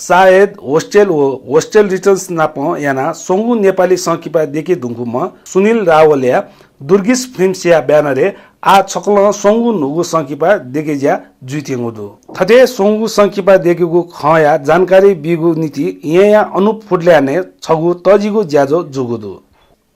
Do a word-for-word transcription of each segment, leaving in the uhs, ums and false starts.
सायद होस्टेल व hostel returns नाप यानाः स्वंगू नेपाली संकिपा देके धुंकूम्ह सुनिल रावलया दुर्गेश फिल्म्सया ब्यानरय् आः छकलं स्वंगू न्हूगु संकिपा देके ज्या जुइत्यंगु दु। थथे स्वंगू संकिपा देकेगु खँया जानकारी बीगु निंतिं येँया अनुप फुडल्यानय् छगू तःजिगु ज्याझ्वः जूगु दु।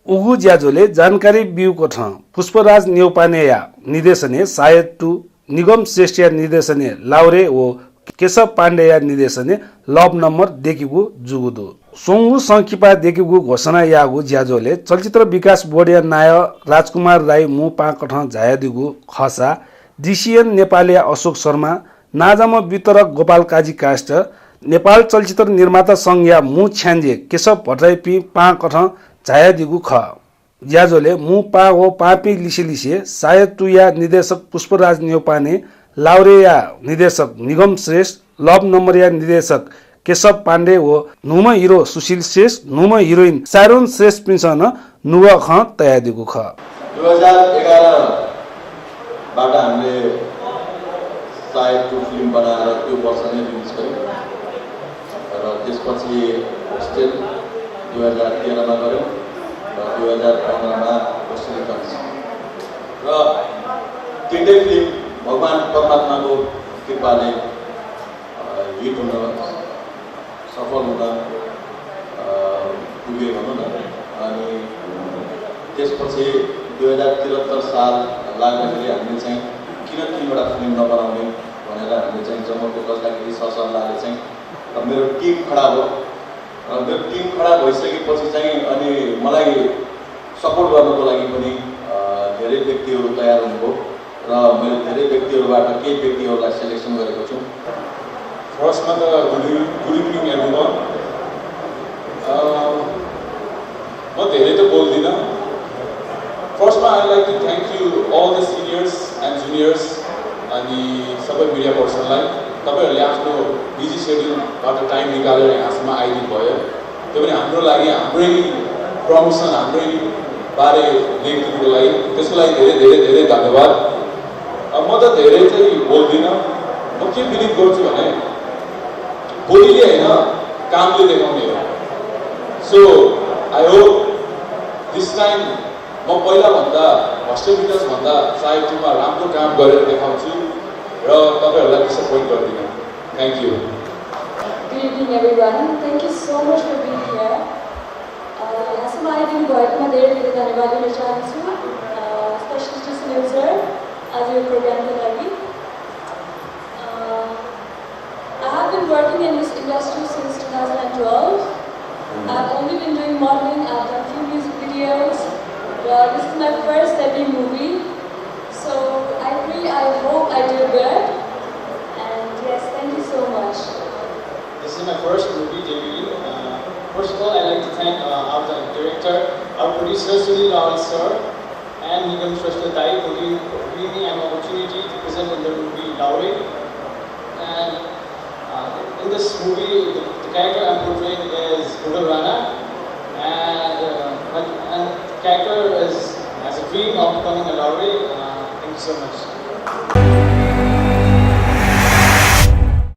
उगु ज्याझ्वलय् जानकारी ब्यूकथं पुष्पराज न्यौपानेया निर्देशनय् सायद टू, निगम श्रेष्ठया निर्देशनय् लाउरे व केशव पाण्डेया निर्देशनय् लभ नम्बर देकेगु जूगु दु। स्वंगू संकिपा देकेगु घोषणा याःगु ज्याझ्वलय् चलचित्र विकास बोर्डया नायः राजकुमार राई मू पाहांकथं झायादीगु खःसा डिसिएन नेपालया अशोक शर्मा, नांजाःम्ह वितरक गोपाल काजी कायस्थ, नेपाल चलचित्र निर्माता संघया मू छ्याञ्जे केशव भट्टराईपिं पाहांकथं झायादीगु खः। ज्याझ्वलय् मू पाहां व पाहांपिं लिसे लिसे सायद टूया निर्देशक पुष्पराज न्यौपाने, लाउरेया निर्देशक निगम श्रेष्ठ, लभ नम्बरया निर्देशक केशव पाण्डे व न्हूम्ह हिरो सुशील श्रेष्ठ, न्हूम्ह हिरोइन साइरोन श्रेष्ठपिन्सं नं नुगः खँ तयादीगु खः। दुई हजार एघारबाट हामीले सायद टू फिल्म बनाएर त्यो वर्ष नै रिलिज गऱ्यौँ र त्यसपछि होस्टेल दुई हजार तेह्रमा गऱ्यौँ र दुई हजार पन्ध्रमा होस्टेल रिटर्न्स र तिनटै फिल्म भगवान परमात्माको कृपाले अ, हिट हुन सफल हुन अ, पुगे भनौँ न। अनि त्यसपछि दुई हजार त्रिहत्तर साल लाग्दाखेरि हामीले चाहिँ किन तिनवटा फिल्म नबनाउने भनेर हामीले चाहिँ जमलको गर्दाखेरि सरसल्लाहले चाहिँ र मेरो टिम खडा भयो र मेरो टिम खडा भइसकेपछि चाहिँ अनि मलाई सपोर्ट गर्नको लागि पनि अ, धेरै व्यक्तिहरू तयार हुनुभयो र मैले धेरै व्यक्तिहरूबाट केही व्यक्तिहरूलाई सिलेक्सन गरेको छु। फर्स्टमा त good evening, good evening everyone. म धेरै त बोल्दिनँ। फर्स्टमा I like to thank you all the seniors and juniors अनि सबै मिडिया पर्सनलाई। तपाईँहरूले आफ्नो बिजी सेड्युलबाट टाइम निकालेर यहाँसम्म आइदिनु भयो। त्यो पनि हाम्रो लागि, हाम्रै प्रमोसन, हाम्रै बारे लेखिदिनुको लागि, त्यसको लागि धेरै धेरै धेरै धन्यवाद। अब म त धेरै चाहिँ बोल्दिनँ। म के बिलिभ गर्छु भने बोलीले होइन, कामले देखाउने हो। So I hope this time म पहिलाभन्दा, होस्टेल रिटर्न्सभन्दा सायद टूमा राम्रो काम गरेर देखाउँछु र तपाईँहरूलाई डिसपोइन्ट गर्दिनँ। Thank you. Good evening, everyone. Thank you so much for being here. Uh, यहाँसम्म आइदिनु भएकोमा धेरै धेरै धन्यवाद दिन चाहन्छु, स्पेसली टु सुनिल सर, आज यो प्रोग्रामको लागि। Uh, I have been working in this industry since two thousand twelve. I've only been doing modeling, I've done few music videos. Uh, this is my first debut movie. So I pray, I hope I do good. And yes, thank you so much. This is my first movie debut. Uh, first of all, I'd like to thank uh, our director, our producer, Sunil Rawal sir, and Nigam Shrestha Dai for giving, for giving me an opportunity to present in the movie Laure. And uh, in this movie, the, the character I'm portraying is Budal Rana, and, uh, but, and the character is, has a dream of becoming a Laure. Uh, thank you so much.